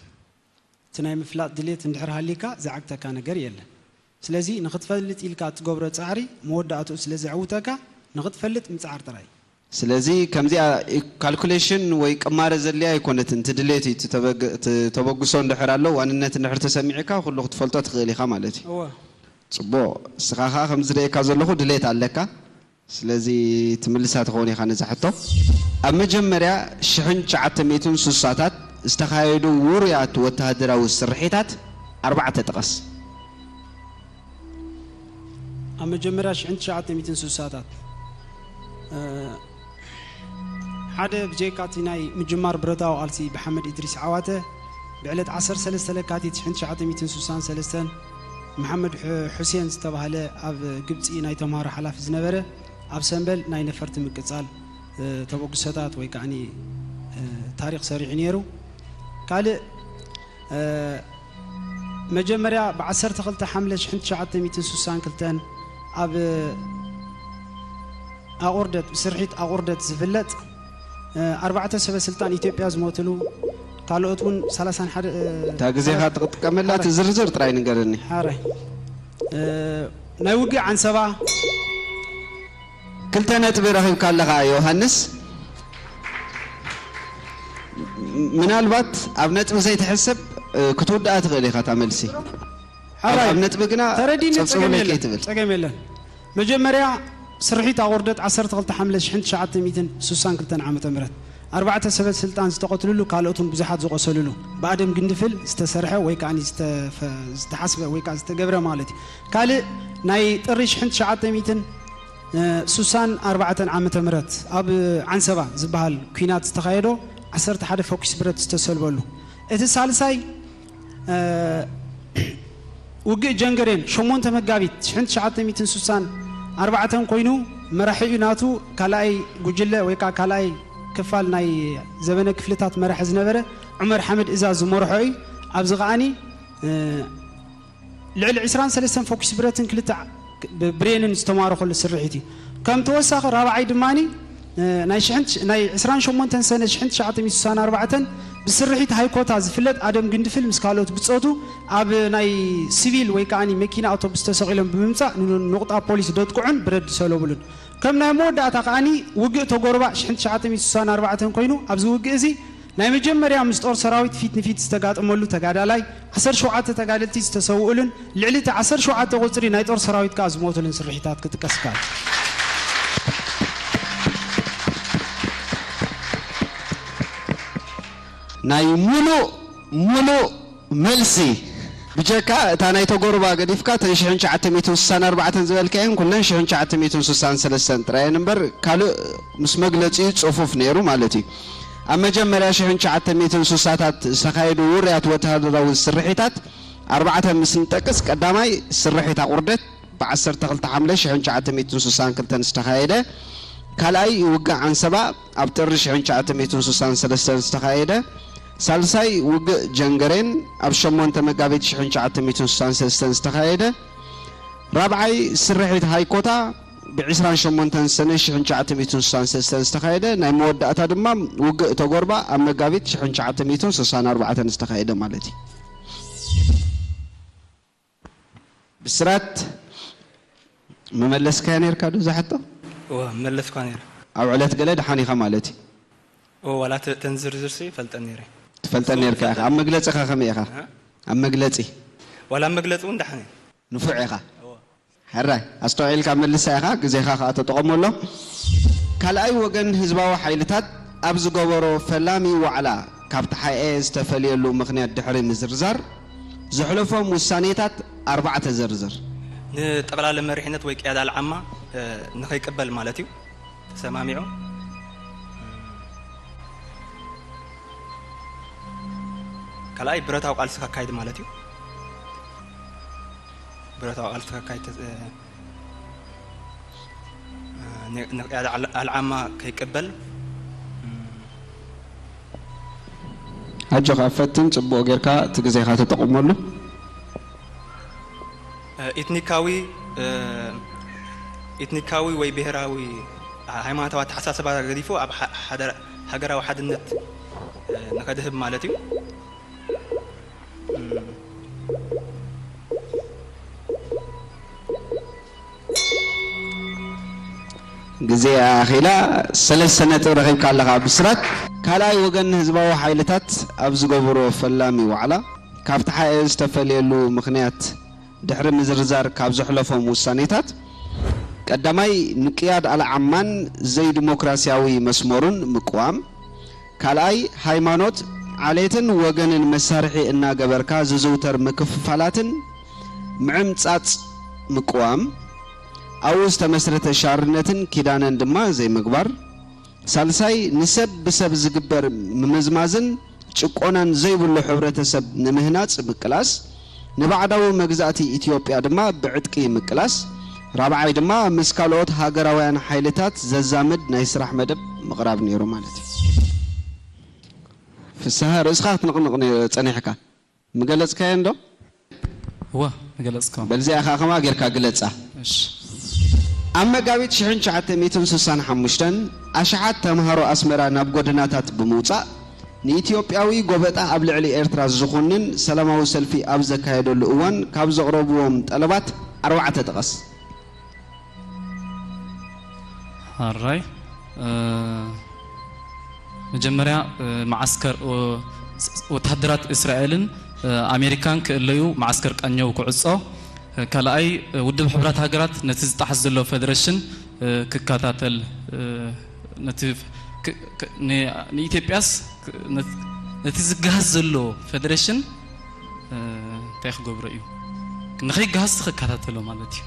እቲ ናይ ምፍላጥ ድሌት እንድሕር ሃልዩካ ዝዓግተካ ነገር የለን። ስለዚ ንኽትፈልጥ ኢልካ እትገብሮ ፃዕሪ መወዳእትኡ ስለ ዘዕውተካ ንኽትፈልጥ ምፅዓር ጥራይ እዩ። ስለዚ ከምዚኣ ካልኩሌሽን ወይ ቅማረ ዘድልያ ኣይኮነትን፣ እቲ ድሌት እዩ። እቲ ተበግሶ እንድሕር ኣሎ፣ ዋንነት እንድሕር ተሰሚዕካ ኩሉ ክትፈልጦ ትኽእል ኢኻ ማለት እዩ። እወ። ፅቡቕ፣ እስኻ ኸዓ ከምዚ ዝርእየካ ዘለኹ ድሌት ኣለካ። ስለዚ ትምልሳ ትኸውን ኢኻ ነዛ ሕቶ። ኣብ መጀመርያ ሽሕን ትሽዓተ ሚእትን ስሳታት ዝተኻየዱ ውሩያት ወተሃደራዊ ስርሒታት ኣርባዕተ ጥቐስ። ኣብ መጀመርያ ሽሕን ትሽዓተ ሚእትን ስሳታት ሓደ ብጀካ እቲ ናይ ምጅማር ብረታዊ ቃልሲ ብሓመድ ኢድሪስ ዓዋተ ብዕለት ዓሰርተ ሰለስተ ለካቲት ሽሕን ትሽዓተ ሚእትን ስሳን ሰለስተን መሓመድ ሑሴን ዝተባህለ ኣብ ግብፂ ናይ ተምሃሮ ሓላፊ ዝነበረ ኣብ ሰምበል ናይ ነፈርቲ ምቅፃል ተበግሶታት ወይ ከዓ ታሪክ ሰሪሑ ነይሩ። ካልእ መጀመርያ ብ ዓሰርተ ክልተ ሓምለ ሽሕን ትሽዓተ ሚእትን ስሳን ክልተን ኣብ ኣቑርደት ብስርሒት ኣቑርደት ዝፍለጥ ኣርባዕተ ሰበ ስልጣን ኢትዮጵያ ዝሞትሉ ካልኦት እውን ሰላሳን ሓደ እታ ግዜኻ ትጥቀመላ እቲ ዝርዝር ጥራይ ንገርኒ። ሓራይ ናይ ውግእ ዓንሰባ ክልተ ነጥቢ ረኺብካ ኣለኻ ዮሃንስ። ምናልባት ኣብ ነጥቢ ዘይትሕሰብ ክትውድኣ ትኽእል ኢኻ እታ መልሲ። ኣብ ነጥቢ ግና ተረዲኒ። ጸብጽቡለይ ከይትብል። ጸገም የለን። መጀመርያ ስርሒት ኣቑርደት ዓሰርተ ክልተ ሓምለ ሽሕን ትሽዓተ ሚእትን ስሳን ክልተን ዓመተ ምህረት ኣርባዕተ ሰበት ስልጣን ዝተቐትልሉ ካልኦትን ብዙሓት ዝቆሰልሉ ብኣደም ግንድፍል ዝተሰርሐ ወይ ከዓ ዝተሓስበ ወይ ከዓ ዝተገብረ ማለት እዩ። ካልእ ናይ ጥሪ ሽሕን ትሽዓተ ሚእትን ስሳን ኣርባዕተን ዓመተ ምህረት ኣብ ዓንሰባ ዝበሃል ኲናት ዝተኻየዶ ዓሰርተ ሓደ ፈኲስ ብረት ዝተሰልበሉ እቲ ሳልሳይ ውግእ ጀንገሬን ሸሞንተ መጋቢት ሽሕን ትሽዓተ ሚእትን ስሳን ኣርባዕተን ኮይኑ መራሒኡ ናቱ ካልኣይ ጉጅለ ወይ ከዓ ካልኣይ ክፋል ናይ ዘበነ ክፍልታት መራሒ ዝነበረ ዑመር ሓመድ እዛዝ ዝመርሖ እዩ። ኣብዚ ከዓኒ ልዕሊ ዕስራን ሰለስተን ፈኩስ ብረትን ክልተ ብሬንን ዝተማረኸሉ ስርሒት እዩ። ከም ተወሳኺ ራብዓይ ድማ ናይ ናይ ዕስራን ሸሞንተን ሰነ ሽሕን ትሽዓተ ሚእትን ስሳን ኣርባዕተን ብስርሒት ሃይኮታ ዝፍለጥ ኣደም ግንድፍል ምስ ካልኦት ብጾቱ ኣብ ናይ ሲቪል ወይ ከዓ መኪና ኣውቶቡስ ተሰቒሎም ብምምጻእ ንኑቕጣ ፖሊስ ደጥቅዑን ብረት ዝሰለቡሉን። ከም ናይ መወዳእታ ከዓኒ ውግእ ተጎርባእ ሽሕን ትሽዓተ ሚእትን ስሳን ኣርባዕተን ኮይኑ ኣብዚ ውግእ እዚ ናይ መጀመርያ ምስ ጦር ሰራዊት ፊት ንፊት ዝተጋጠመሉ ተጋዳላይ ዓሰርተ ሸውዓተ ተጋደልቲ ዝተሰውኡሉን ልዕሊ እቲ ዓሰርተ ሸውዓተ ቁጽሪ ናይ ጦር ሰራዊት ከኣ ዝሞቱሉን ስርሒታት ክጥቀስ ይከኣል። ናይ ሙሉእ ሙሉእ መልሲ ብጀካ እታ ናይ ተጎርባ ገዲፍካ እተን ሽሕን ትሽዓተ ሚእትን ስሳን ኣርባዕተን ዝበልካየን ኩለን ሽሕን ትሽዓተ ሚእትን ስሳን ሰለስተን ጥራየን እምበር ካልእ ምስ መግለጺኡ ጽፉፍ ነይሩ ማለት እዩ። ኣብ መጀመርያ ሽሕን ትሽዓተ ሚእትን ስሳታት ዝተኻየዱ ውሩያት ወተሃደራዊ ስርሒታት ኣርባዕተ ምስ ንጠቅስ ቀዳማይ ስርሒት ኣቑርደት ብ ዓሰርተ ክልተ ሓምለ ሽሕን ትሽዓተ ሚእትን ስሳን ክልተን ዝተኻየደ፣ ካልኣይ ውግእ ዓንሰባ ኣብ ጥሪ ሽሕን ትሽዓተ ሚእትን ስሳን ሰለስተን ዝተኻየደ፣ ሳልሳይ ውግእ ጀንገሬን ኣብ ሸሞንተ መጋቢት ሽሕን ትሽዓተ ሚእትን ስሳን ሰለስተን ዝተኻየደ፣ ራብዓይ ስርሒት ሃይኮታ ብ ዕስራን ሸሞንተን ሰነ ሽሕን ትሽዓተ ሚእትን ስሳን ሰለስተን ዝተኻየደ፣ ናይ መወዳእታ ድማ ውግእ ተጎርባ ኣብ መጋቢት ሽሕን ትሽዓተ ሚእትን ስሳን ኣርባዕተን ዝተኻየደ ማለት እዩ። ብስራት መመለስካያ ነርካ ዶ ዝሓቶ? እወ መለስኳ ነይረ። ኣብ ዕለት ገለ ደሓን ኢኻ ማለት እዩ። እወ ዋላ ተን ዝርዝር ሲ ፈልጠን ነይረ። ትፈልጠን ነርካ ኢኻ። ኣብ መግለጺኻ ከመይ ኢኻ? ኣብ መግለጺ ዋላ ኣብ መግለጺ እውን ደሓን እየ። ንፉዕ ኢኻ። ሕራይ ኣስተውዒልካ መልሳ ኢኻ፣ ግዜኻ ከኣ ተጠቐመሎም። ካልኣይ ወገን ህዝባዊ ሓይልታት ኣብ ዝገበሮ ፈላሚ ዋዕላ ካብ ተሓኤ ዝተፈልየሉ ምኽንያት ድሕሪ ምዝርዛር፣ ዘሕለፎም ውሳኔታት ኣርባዕተ ዘርዝር። ንጠቕላለ መሪሕነት ወይ ቅያዳ ኣልዓማ ንኸይቅበል ማለት እዩ። ተሰማሚዑ ካልኣይ ብረታዊ ቃልሲ ከካይድ ማለት እዩ። ብረታዊ ቃልሲ ከካይድ ንቅያድ ኣልዓማ ከይቅበል ኣጆኻ ፈትን ጽቡቕ ጌርካ እቲ ግዜኻ ተጠቕመሉ። ኢትኒካዊ ኢትኒካዊ ወይ ብሄራዊ ሃይማኖታዊ ኣተሓሳስባ ገዲፉ ኣብ ሃገራዊ ሓድነት ንኸድህብ ማለት እዩ። ግዜ ኣኺላ ሰለስተ ነጥብ ረኺብካ ኣለኻ ብስራት። ካልኣይ ወገን ህዝባዊ ሓይልታት ኣብ ዝገብሮ ፈላሚ ዋዕላ ካብ ተሓኤ ዝተፈልየሉ ምኽንያት ድሕሪ ምዝርዛር ካብ ዘሕለፎም ውሳኔታት ቀዳማይ ንቅያድ ኣልዓማን ዘይዲሞክራሲያዊ መስመሩን ምቅዋም፣ ካልኣይ ሃይማኖት፣ ዓሌትን ወገንን መሳርሒ እናገበርካ ዝዝውተር ምክፍፋላትን ምዕምጻጽ ምቅዋም፣ ኣብኡ ዝተመስረተ ሻርነትን ኪዳነን ድማ ዘይምግባር፣ ሳልሳይ ንሰብ ብሰብ ዝግበር ምምዝማዝን ጭቆናን ዘይብሉ ሕብረተሰብ ንምህናጽ ምቅላስ፣ ንባዕዳዊ መግዛእቲ ኢትዮጵያ ድማ ብዕጥቂ ምቅላስ፣ ራብዓይ ድማ ምስ ካልኦት ሃገራውያን ሓይልታት ዘዛምድ ናይ ስራሕ መደብ ምቕራብ ነይሩ ማለት እዩ። ፍስሃ ርእስኻ ክትንቕንቕ ጸኒሕካ። ምገለጽካየን ዶ? እወ ምገለጽክወን። በልዚኣ ከኣ ከምኣ ጌርካ ግለጻ። እሺ። ኣብ መጋቢት ሽሕን ትሽዓተ ሚእትን ስሳን ሓሙሽተን ኣሽሓት ተምሃሮ ኣስመራ ናብ ጎደናታት ብምውጻእ ንኢትዮጵያዊ ጎበጣ ኣብ ልዕሊ ኤርትራ ዝኹንን ሰላማዊ ሰልፊ ኣብ ዘካየደሉ እዋን ካብ ዘቕረብዎም ጠለባት ኣርባዕተ ጥቀስ። ኣራይ መጀመርያ መዓስከር ወተሃደራት እስራኤልን ኣሜሪካን ክእለዩ መዓስከር ቃኘው ክዕጾ፣ ካልኣይ ውድብ ሕቡራት ሃገራት ነቲ ዝጣሓስ ዘሎ ፌደሬሽን ክከታተል፣ ንኢትዮጵያስ ነቲ ዝገሃስ ዘሎ ፌደሬሽን እንታይ ክገብሮ እዩ፣ ንኸይገሃስ ክከታተሎ ማለት እዩ።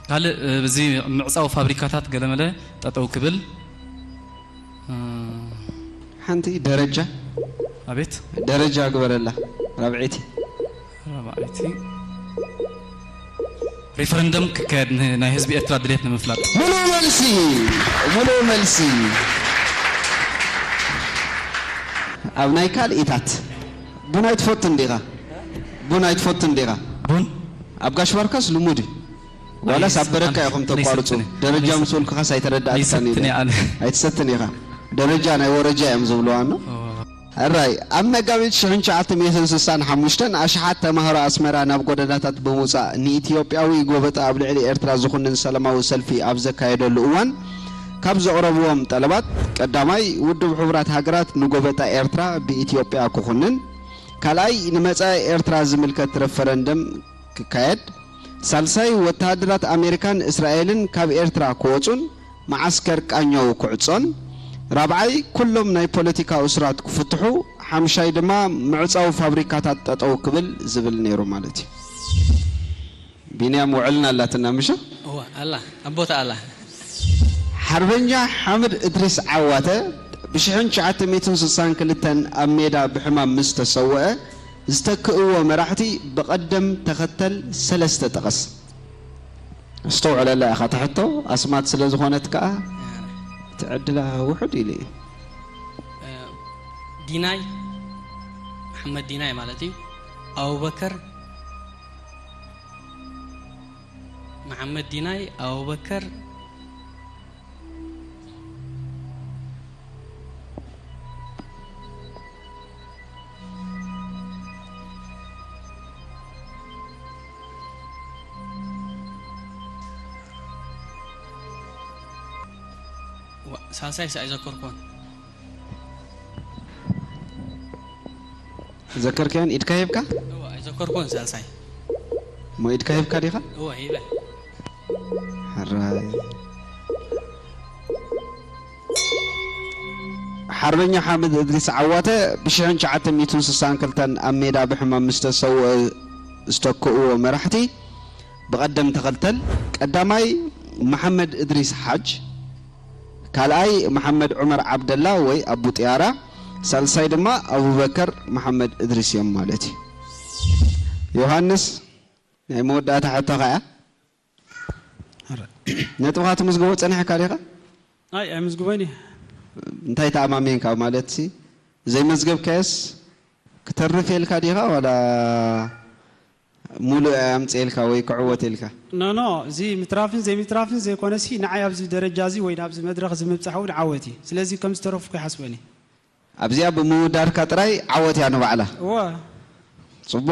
ካልእ እዚ ምዕፃው ፋብሪካታት ገለመለ ጠጠው ክብል። ሓንቲ ደረጃ ኣቤት ደረጃ ግበረላ። ራብዐይቲ ራብዐይቲ ሪፈረንደም ክካየድ ናይ ህዝቢ ኤርትራ ድሌት ንምፍላጥ። ሙሉእ መልሲ፣ ሙሉእ መልሲ። ኣብ ናይ ካልኢታት ቡን ኣይትፈቱን ዲኻ? ቡን ኣይትፈቱን ዲኻ? ቡን ኣብ ጋሽ ባርካስ ልሙድ እዩ። ዋላስ ኣብ በረካ ኢኹም ተቋርጹ? ደረጃ ምስ ወልኩኻስ ኣይተረዳእካን ኢለ። ኣይትሰትን ኢኻ። ደረጃ ናይ ወረጃ እዮም ዝብልዋ ኣሎ። ሕራይ ኣብ መጋቢት ሽሕን ትሽዓተ ሚእትን ስሳን ሓሙሽተን ኣሽሓት ተማሃሮ ኣስመራ ናብ ጎደናታት ብምውጻእ ንኢትዮጵያዊ ጎበጣ ኣብ ልዕሊ ኤርትራ ዝኹንን ሰላማዊ ሰልፊ ኣብ ዘካየደሉ እዋን ካብ ዘቕረብዎም ጠለባት ቀዳማይ ውድብ ሕቡራት ሃገራት ንጎበጣ ኤርትራ ብኢትዮጵያ ክኹንን ካልኣይ ንመጻኢ ኤርትራ ዝምልከት ረፈረንደም ክካየድ ሳልሳይ ወተሃደራት ኣሜሪካን እስራኤልን ካብ ኤርትራ ክወጹን መዓስከር ቃኘው ክዕጾን፣ ራብዓይ ኩሎም ናይ ፖለቲካ እሱራት ክፍትሑ፣ ሓምሻይ ድማ ምዕጻው ፋብሪካታት ጠጠው ክብል ዝብል ነይሩ ማለት እዩ። ቢንያም ውዕልና ኣላትና ምሽ? እወ ኣላ ኣቦታ ኣላ። ሓርበኛ ሓምድ እድሪስ ዓዋተ ብሽሕን ትሽዓተ ሚእትን ስሳን ክልተን ኣብ ሜዳ ብሕማም ምስ ተሰወአ ዝተክእዎ መራሕቲ ብቐደም ተኸተል ሰለስተ ጠቐስ። ኣስተውዕለላ ኢኻ እታ ሕቶ ኣስማት ስለ ዝኾነት ከኣ እቲ ዕድላ ውሑድ ኢሉ እዩ። ዲናይ መሓመድ ዲናይ ማለት እዩ። ኣቡበከር መሓመድ ዲናይ ኣቡበከር ሳልሳይ ሰ ኣይዘከርኩን። ዘከርካዮን ኢድካ ሂብካ? እወ ኣይዘከርኩን ሳልሳይ። እሞ ኢድካ ሂብካ ዲኻ? እወ ሂበ። ሕራይ። ሓርበኛ ሓምድ እድሪስ ዓዋተ ብሽሕን ትሽዓተ ሚእትን ስሳን ክልተን ኣብ ሜዳ ብሕማም ምስ ተሰውአ ዝተክእዎ መራሕቲ ብቐደም ተኸልተል ቀዳማይ መሓመድ እድሪስ ሓጅ ካልኣይ መሓመድ ዑመር ዓብደላ ወይ ኣቡ ጥያራ ሳልሳይ ድማ ኣቡበከር መሓመድ እድሪስ እዮም ማለት እዩ። ዮሃንስ ናይ መወዳእታ ሕቶኻ እያ። ነጥብኻ ትምዝግቦ ጸኒሕካ ዲኻ? ኣይ ኣይምዝግቦን እየ። እንታይ ተኣማሚንካ ማለት ሲ ዘይመዝገብካዮስ ክተርፍ የልካ ዲኻ ዋላ ሙሉእ ኣምፅኤልካ ወይ ክዕወት ኢልካ? ኖ ኖ፣ እዚ ምትራፍን ዘይምትራፍን ዘይኮነሲ ንዓይ ኣብዚ ደረጃ እዚ ወይ ናብዚ መድረኽ እዚ ምብፃሕ እውን ዓወት እዩ። ስለዚ ከም ዝተረፍኩ ይሓስበኒ። ኣብዚኣ ብምውዳድካ ጥራይ ዓወት እያ ንባዕላ። እወ። ፅቡቕ።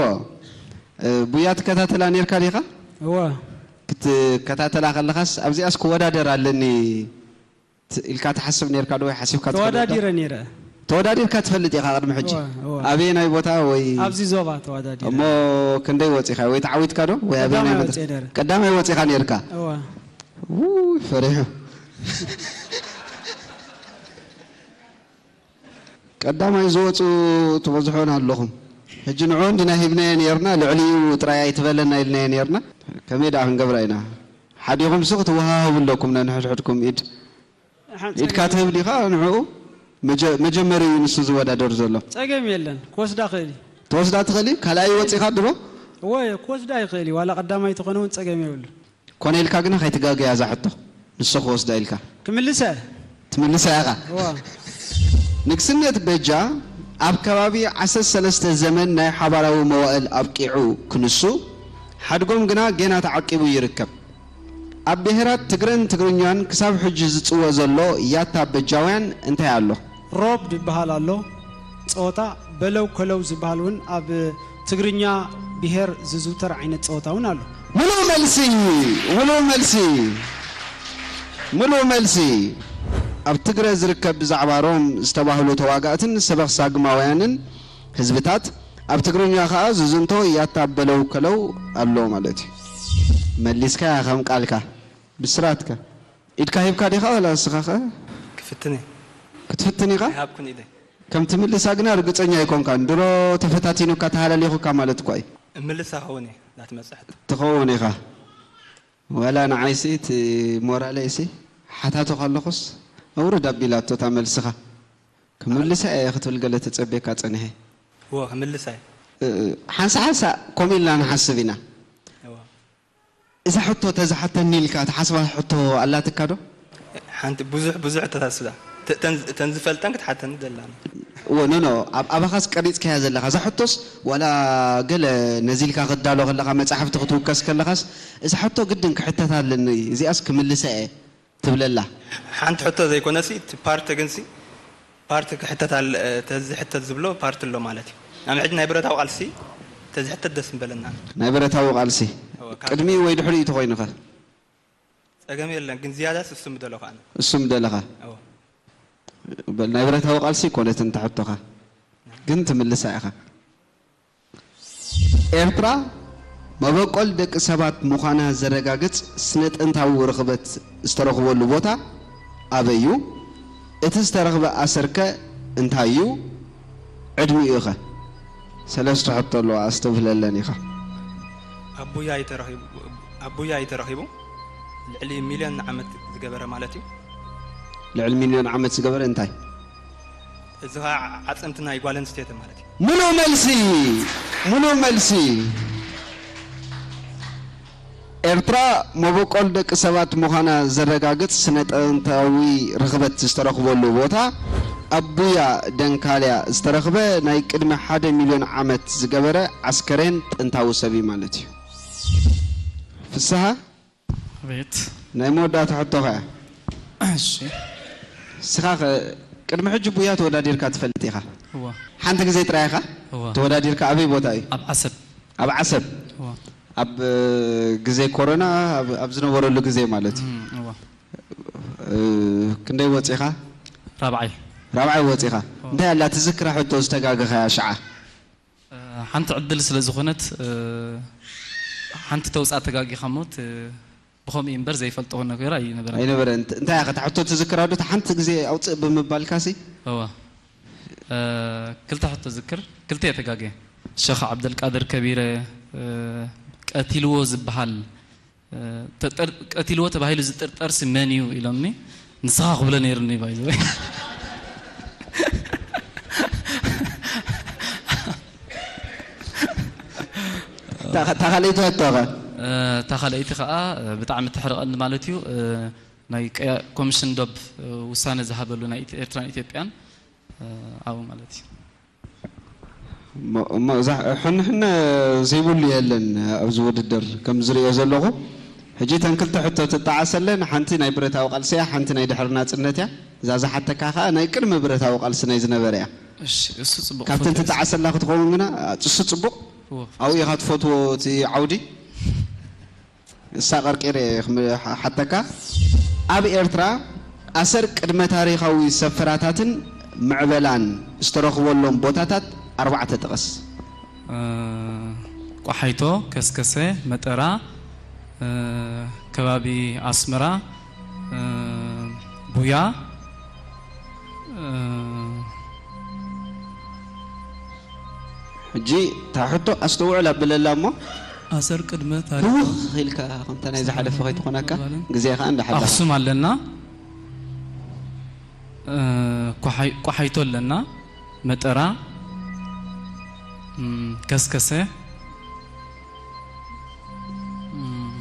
እ፣ ቡያ ትከታተላ ነርካ ዲኻ? እወ። ክትከታተላ ከለኻስ ኣብዚኣስ ክወዳደር ኣለኒ ት- ኢልካ ትሓስብ ነርካ ዶ ወይ ሓሲብካ ትፈልጥ ዶ? ተወዳዲረ ነይረ። ተወዳዲርካ ትፈልጥ ኢኻ ቅድሚ ሕጂ? እወ፣ እወ። ኣበየናይ ቦታ ወይ ኣብዚ ዞባ ተወዳዲረ። እሞ ክንደይ ወፂኻ ወይ ተዓዊትካ ዶ ወይ ኣበየናይ ቀዳማይ ቦታ? ወፂኤ ነይረ። ቀዳማይ ወፂኻ ነርካ? እወ። ውይ ፈሪሑ። ቀዳማይ ዝወፁ ትበዝሑን ኣለኹም። ሕጂ ንዕኡ እንዲና ሂብናዮ ነይርና፣ ልዕሊኡ ጥራይ ኣይትበለና ኢልናዮ ነይርና። ከመይ ደኣ ክንገብራ ኢና? ሓዲኹምሲ ክትወሃሃቡ ኣለኩም ነንሕድሕድኩም ኢድ። ሓንቲ ኢድካ ትህብ ዲኻ ንዕኡ? መጀ- መጀመሪ እዩ ንሱ ዝወዳደር ዘሎ። ጸገም የለን፣ ክወስዳ ክእል እዩ። ትወስዳ ትኽእል እዩ? ካልኣይ ወፂኻ ድሮ? እወ፣ ክወስዳ ይኽእል እዩ። ዋላ ቀዳማይ ተኾነ እውን ጸገም የብሉን። ኮነ ኢልካ ግና ከይትጋገያ እዛ ሕቶ ንሱ ክወስዳ ኢልካ ክምልሰ ትምልሳ ኢኻ። እዋ ንግስነት በጃ ኣብ ከባቢ ዓሰርተ ሰለስተ ዘመን ናይ ሓባራዊ መዋእል ኣብቂዑ ክንሱ ሓድጎም ግና ጌና ተዓቂቡ ይርከብ። ኣብ ብሄራት ትግረን ትግርኛን ክሳብ ሕጂ ዝጽወ ዘሎ ያታ በጃውያን እንታይ ኣሎ? ሮብ ዝበሃል ኣሎ። ጸወታ በለው ከለው ዝበሃል እውን ኣብ ትግርኛ ብሄር ዝዝውተር ዓይነት ጸወታ እውን ኣሎ። ምሉእ መልሲ፣ ምሉእ መልሲ፣ ምሉእ መልሲ። ኣብ ትግረ ዝርከብ ብዛዕባ ሮም ዝተባህሉ ተዋጋእትን ሰበኽ ሳግማውያንን ህዝብታት ኣብ ትግርኛ ከኣ ዝዝንቶ ያታ በለው ከለው ኣሎ ማለት እዩ። መሊስካያ ከም ቃልካ። ብስራትከ ኢድካ ሂብካ ዲኻ ዋላ ንስኻ ኸ? ክፍትን እየ። ክትፍትን ኢኻ? ኣይሃብኩን ኢደይ። ከም ትምልሳ ግና ርግጸኛ ኣይኮንካን። ድሮ ተፈታቲኑካ ተሃላሊኹካ ማለት እኳ እዩ። እምልሳ ኸውን እየ ናትመጽእ ሕቶ። ትኸውን ኢኻ። ዋላ ንዓይሲ እቲ ሞራለይሲ ሓታቶ ከለኹስ ኣውርድ ኣቢላቶ እታ መልስኻ። ክምልሳ እየ ክትብል ገለ ተጸቤካ ጸኒሐ። እወ ክምልሳ እየ። ሓንሳ ሓንሳ ከምኡ ኢልና ንሓስብ ኢና። እወ። እዛ ሕቶ ተዝሓተኒ ኢልካ ትሓስባ ሕቶ ኣላትካ ዶ? ሓንቲ ብዙሕ ብዙሕ ሕቶታት ስላ እተን ዝፈልጠን ክትሓተኒ ደላና። እወ ኖ ኖ ኣብ ኣባኻስ ቀሪጽካያ ዘለኻ እዛ ሕቶስ ዋላ ገለ ነዚ ኢልካ ክዳሎ ከለኻ መጻሕፍቲ ክትውከስ ከለኻስ እዛ ሕቶ ግድን ክሕተት ኣለኒ እዚኣስ ክምልሳ እየ ትብለላ። ሓንቲ ሕቶ ዘይኮነሲ እቲ ፓርቲ ግንሲ ፓርቲ ክሕተት ኣለ ተዝሕተት ዝብሎ ፓርቲ ኣሎ ማለት እዩ። ንኣብነት ሕጂ ናይ ብረታዊ ቃልሲ ተዝሕተት ደስ ምበለና። ናይ ብረታዊ ቃልሲ ቅድሚኡ ወይ ድሕሪኡ ተኾይኑኸ? ጸገም የለን ግን ዝያዳስ እሱ ምደለኹ ኣነ። እሱ ምደለኻ። በል ናይ ብረታዊ ቃልሲ ኣይኮነትን እታ ሕቶኻ ግን ትምልሳ ኢኻ። ኤርትራ መበቆል ደቂ ሰባት ምዃና ዘረጋግጽ ስነ-ጥንታዊ ርኽበት ዝተረኽበሉ ቦታ ኣበይ እዩ? እቲ ዝተረኽበ ኣሰር'ከ እንታይ እዩ? ዕድሚኡ'ኸ? ሰለስተ ሕቶ ኣለዋ፣ ኣስተብህለለን ኢኻ። ኣቡያ እዩ ተረኺቡ፣ ኣቡያ እዩ ተረኺቡ። ልዕሊ ሚልዮን ዓመት ዝገበረ ማለት እዩ። ልዕሊ ሚልዮን ዓመት ዝገበረ እንታይ? እዚ ኸዓ ዓጽምቲ ናይ ጓል ኣንስተይቲ ማለት እዩ። ምሉእ መልሲ፣ ምሉእ መልሲ። ኤርትራ መበቆል ደቂ ሰባት ምዃና ዘረጋግጽ ስነ-ጥንታዊ ርኽበት ዝተረኽበሉ ቦታ ኣብ ቡያ ደንካልያ ዝተረኽበ ናይ ቅድሚ ሓደ ሚልዮን ዓመት ዝገበረ ዓስከሬን ጥንታዊ ሰብ እዩ ማለት እዩ። ፍስሃ። ኣቤት። ናይ መወዳእታ ሕቶኻ እያ። እሺ። እስኻ ኸ ቅድሚ ሕጂ ቡያ ተወዳዲርካ ትፈልጥ ኢኻ? እወ። ሓንቲ ግዜ ጥራይ ኢኻ እወ። ተወዳዲርካ? ኣበይ ቦታ እዩ? ኣብ ዓሰብ። ኣብ ዓሰብ? እወ። ኣብ ግዜ ኮሮና ኣብ- ኣብ ዝነበረሉ ግዜ ማለት እዩ። እም፣ እወ። እ፣ ክንደይ ወፂኻ? ራብዓይ። ራብዓይ ወፂኻ። እንታይ ኣላ ትዝክራ ሕቶ ዝተጋገኻያ ሽዓ? ሓንቲ ዕድል ስለ ዝኾነት ሓንቲ ተውፃእ ተጋጊኻ እሞ ብኸምኡ እምበር ዘይፈልጦ ነገር ኣይነበረን። ኣይነበረን። እንታይ ኢኻ እታ ሕቶ ትዝክራ ዶ? እታ ሓንቲ ግዜ ኣውፅእ ብምባልካሲ? እወ። ክልተ ሕቶ ዝክር፣ ክልተ እየ ተጋግየ። ሸኽ ዓብደልቃድር ከቢረ ቀቲልዎ ዝበሃል ቀቲልዎ ተባሂሉ ዝጥርጠርሲ መን እዩ ኢሎምኒ። ንስኻ ክብሎ ነይሩኒ ባይዘወይ። እታ ካልኣይቲ ሕቶ ኸ? እታ ካልኣይቲ ከዓ ብጣዕሚ ተሕርቐኒ ማለት እዩ። ናይ ኮሚሽን ዶብ ውሳነ ዝሃበሉ ናይ ኤርትራን ኢትዮጵያን ኣብኡ ማለት እዩ። እሞ እዛ ሕንሕነ ዘይብሉ የለን ኣብዚ ውድድር ከም ዝሪኦ ዘለኹ። ሕጂ እተን ክልተ ሕቶ ትጠዓሰለን፣ ሓንቲ ናይ ብረታዊ ቃልሲ እያ፣ ሓንቲ ናይ ድሕሪ ናጽነት እያ። እዛ ዝሓተካ ከኣ ናይ ቅድሚ ብረታዊ ቃልሲ ናይ ዝነበረ እያ። እሺ፣ እሱ ጽቡቕ ካብተን ትጠዓሰላ ክትኸውን ግና እሱ ጽቡቕ። ኣብኡ ኢኻ ትፈትዎ እቲ ዓውዲ። እሳ ቀርቂረ ሓተካ። ኣብ ኤርትራ ኣሰር ቅድመ ታሪኻዊ ሰፈራታትን ምዕበላን ዝተረኽበሎም ቦታታት ኣርባዕተ ጥቐስ። ቋሓይቶ፣ ከስከሰ፣ መጠራ፣ ከባቢ ኣስመራ፣ ቡያ፣ ሕጂ እታ ሕቶ ኣስተውዕል ኣብለላ እሞ ኣሰር ቅድመ ታሪኽ ህውኽ ኢልካ ከምታ ናይ ዝሓለፈ ከይትኾነካ ግዜ ከዓ እንዳሓለኻ ኣኽሱም ኣለና እ፣ ኳሓይ- ኳሓይቶ ኣለና መጠራ እም፣ ከስከሰ እም፣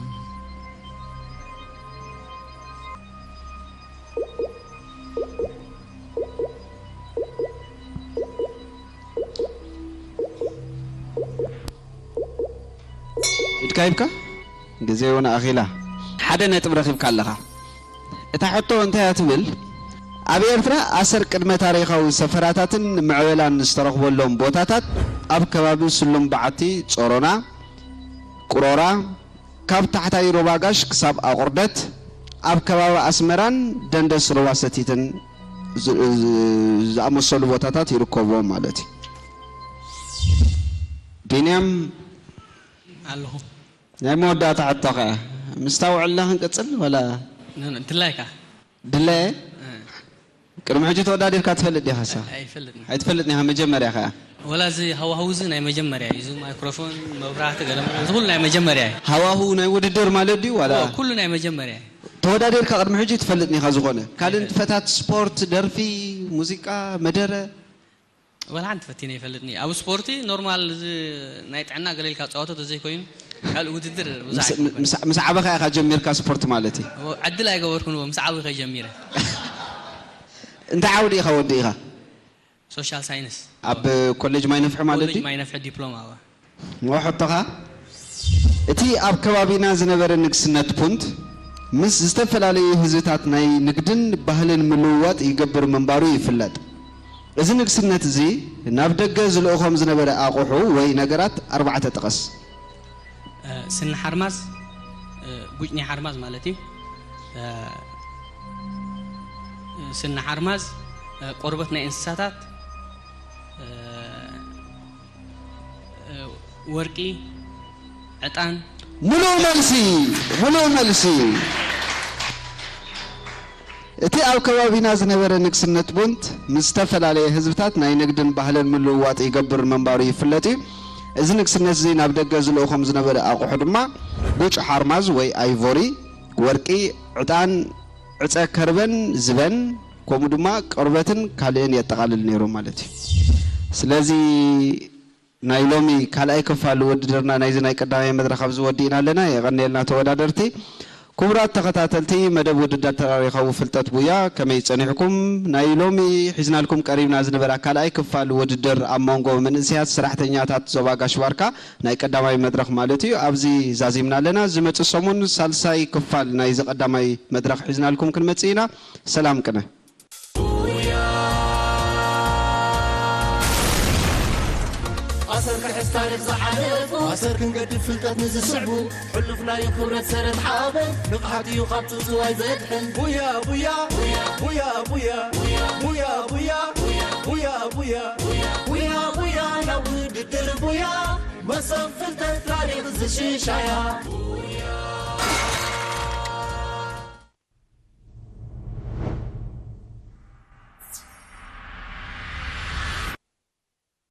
ኢድካ ሂብካ ግዜ እውን ኣኺላ። ሓደ ነጥቢ ረኺብካ ኣለኻ። እታ ሕቶ እንታይ እያ ትብል? ኣብ ኤርትራ ኣሰር ቅድመ ታሪኻዊ ሰፈራታትን ምዕበላን ዝተረኽበሎም ቦታታት ኣብ ከባቢ ስሉም በዓቲ ጾሮና፣ ቁሮራ፣ ካብ ታሕታይ ሩባ ጋሽ ክሳብ ኣቑርደት፣ ኣብ ከባቢ ኣስመራን ደንደስ ሩባ ሰቲትን ዝ-፣ ዝ-፣ ዝኣመሰሉ ቦታታት ይርከብዎም ማለት እዩ። ቢንያም፣ ኣለኹ። ናይ መወዳእታ ሕቶኸ? ምስታ ውዕልና ክንቅጽል ወላ? ን-፣ ን-፣ ድላይካ። ድለ? እ። ቅድሚ ሕጂ ተወዳዲርካ ትፈልጥ ዲኻሳ? ኣይፈልጥን። ኣይትፈልጥን ኢኻ፣ መጀመርያ ኸኣ? ወላ እዚ ሃዋህው እዚ ናይ መጀመርያ እዩ። እዚ ማይክሮፎን፣ መብራህቲ፣ ገለ መለ፣ እዚ ኩሉ ናይ መጀመርያ እዩ። ሃዋህው ናይ ውድድር ማለት ድዩ ዋላ? ኦ፣ ኩሉ ናይ መጀመርያ እዩ። ተወዳዲርካ ቅድሚ ሕጂ ትፈልጥን ኢኻ ዝኾነ? ካልእ ኣይፈልጥን። ንጥፈታት ስፖርት፣ ደርፊ፣ ሙዚቃ፣ መደረ? ወላ ሓንቲ ፈቲነ ይፈልጥኒ። ኣብ ስፖርቲ ኖርማል እዚ ናይ ጥዕና ገለ ኢልካ ጸዋታ ተዘይኮይኑ ካልእ ውድድር ብዙሕ ምስ-፣ ኣይፈልጥን። ምስ-፣ ምስ ዓበኻ ኢኻ ጀሚርካ ስፖርት ማለት እዩ? ኦ፣ ዕድል ኣይገበርኩን፣ ምስ ዓበይ ከጀሚረ። እንታይ ዓውዲ ኢኻ ወዲእኻ? ሶሻል ሳይንስ። ኣብ ኮሌጅ ማይ ነፍሒ ማለት ኮሌጅ ድዩ? ማይ ነፍሒ ዲፕሎማ፣ እወ። ሕቶኻ፣ እቲ ኣብ ከባቢና ዝነበረ ንግስነት ፑንት ምስ ዝተፈላለዩ ህዝብታት ናይ ንግድን ባህልን ምልውዋጥ ይገብር ምንባሩ ይፍለጥ። እዚ ንግስነት እዚ ናብ ደገ ዝልእኾም ዝነበረ ኣቑሑ ወይ ነገራት ኣርባዕተ ጥቐስ። እ፣ ስኒ ሓርማዝ፣ እ፣ ጉጭኒ ሓርማዝ ማለት እዩ። እ፣ ስኒ ሓርማዝ፣ እ፣ ቆርበት ናይ እንስሳታት፣ እ፣ እ፣ ወርቂ፣ ዕጣን። ሙሉእ መልሲ፣ ሙሉእ መልሲ። እቲ ኣብ ከባቢና ዝነበረ ንግስነት ቡንት ምስ ዝተፈላለየ ህዝብታት ናይ ንግድን ባህልን ምልውዋጥ ይገብር ምንባሩ ይፍለጥ እዩ። እዚ ንግስነት እዚ ናብ ደገ ዝልእኾም ዝነበረ ኣቑሑ ድማ ጉጭ ሓርማዝ ወይ ኣይቮሪ፣ ወርቂ፣ ዕጣን፣ ዕጸ ከርበን ዝበን፣ ከምኡ ድማ ቆርበትን ካልእን የጠቓልል ነይሩ ማለት እዩ። ስለዚ ናይ ሎሚ ካልኣይ ክፋል ውድድርና ናይዚ ናይ ቀዳማይ መድረኽ ኣብዚ ወዲእና ኣለና። የቐንየልና ተወዳደርቲ። ክቡራት ተኸታተልቲ መደብ ውድድር ታሪኻዊ ፍልጠት ቡያ፣ ከመይ ጸኒሕኩም? ናይ ሎሚ ሒዝናልኩም ቀሪብና ዝነበራ ካልኣይ ክፋል ውድድር ኣብ መንጎ መንእሰያት ሰራሕተኛታት ዞባ ጋሽ ባርካ ናይ ቀዳማይ መድረኽ ማለት እዩ። ኣብዚ ዛዚምና ኣለና። ዝመጽእ ሰሙን ሳልሳይ ክፋል ናይዚ ቀዳማይ መድረኽ ሒዝናልኩም ክንመጽእ ኢና። ሰላም ቅነ። ኣሰር ክሕዝ ታሪኽ ዝሓለፉ፣ ኣሰር ክንገድፍ ፍልጠት ንዝስዕቡ፣ ሕሉፍ ናይ ክብረት ሰረት ሓበን፣ ንቕሓት እዩ ካብ ጽውጽዋይ ዘድሕን። ቡያ፣ ቡያ፣ ቡያ፣ ቡያ፣ ቡያ፣ ቡያ፣ ናብ ውድድር ቡያ፣ መሶብ ፍልጠት ታሪኽ ዝሽሻያ።